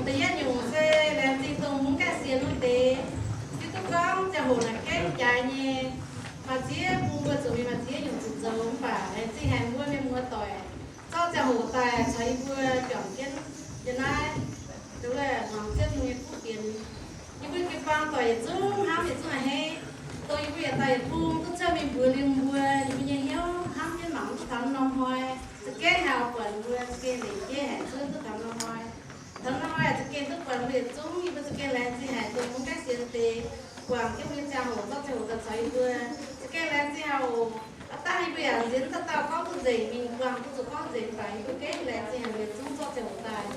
Da'yietv nyungc se laengz zingh dongh mv gaengh sienx wuov deix, hiuv duqv gorngv ziangh hoc naaic gaengh jaaix nyei. Maaih ziex bung mbuo zuqc mingh maaih ziex nyungc zuqc zoux, mv baac laengz zingh haic mbuo mienh muoz doic, zorqv ziangh hoc daaih caux yie mbuo juangc jienv yiem naaiv, wuov, muangx Ziouv Tin-Hungh nyei kuv fienx. Yie mbuo jiu-baang doic yietc zungv hnamv, yietc zungv a'hneiv, dongh yie mbuo yietc dauh yietc bung duqv cuotv mingh mbuox liuz mbuo, yie mbuo nyei hnyouv hnamv jienv mangc duqv taux norm hnoi, za'gengh haih buatc mbuo za'gengh leiz jeiv haic, cuotv duqv taux norm hnoi. Taux norm hnoi za'gengh duqv buatc mbuo yietc zungv, yie mbuo za'gengh laengz zingh haic dongh mv gaengh sienx deix guangc jienv mbuo nyei ziangh hoc zorqv ziangh hoc daaih caux yie mbuo. Za'gengh laengz zingh haic oc. Aav dangh yie mbuo yaac nziex dauh dauh gorngv duqv nzengc, mingh guangc duqv zuqc gorngv nzengc, mv baac yie mbuo gengh laengz zingh haic mbuo yietc zungv zorqv ziangh hoc daaih.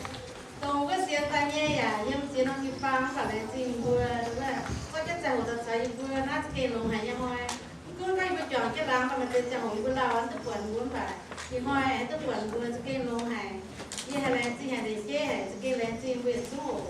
Dongh wuov sienx daaih nyei yaac yiem ziex norm jiu-baang, mv baac laengz zingh mbuo, wuov, zorqv jienv ziangh hoc daaih caux yie mbuo naaiv za'gengh longx haic nyei hnoi. Mv gunv gorngv yie mbuo juangc jienv laangz maaih deix ziangh hoc yie mbuo lauh mv duqv buatc mbuo, mv baac ih hnoi aengx duqv buatc mbuo za'gengh longx haic. Yie haiz laengz zingh haic, leiz jeiv haic, za'gengh laengz zingh mbuo yietc zungv oc.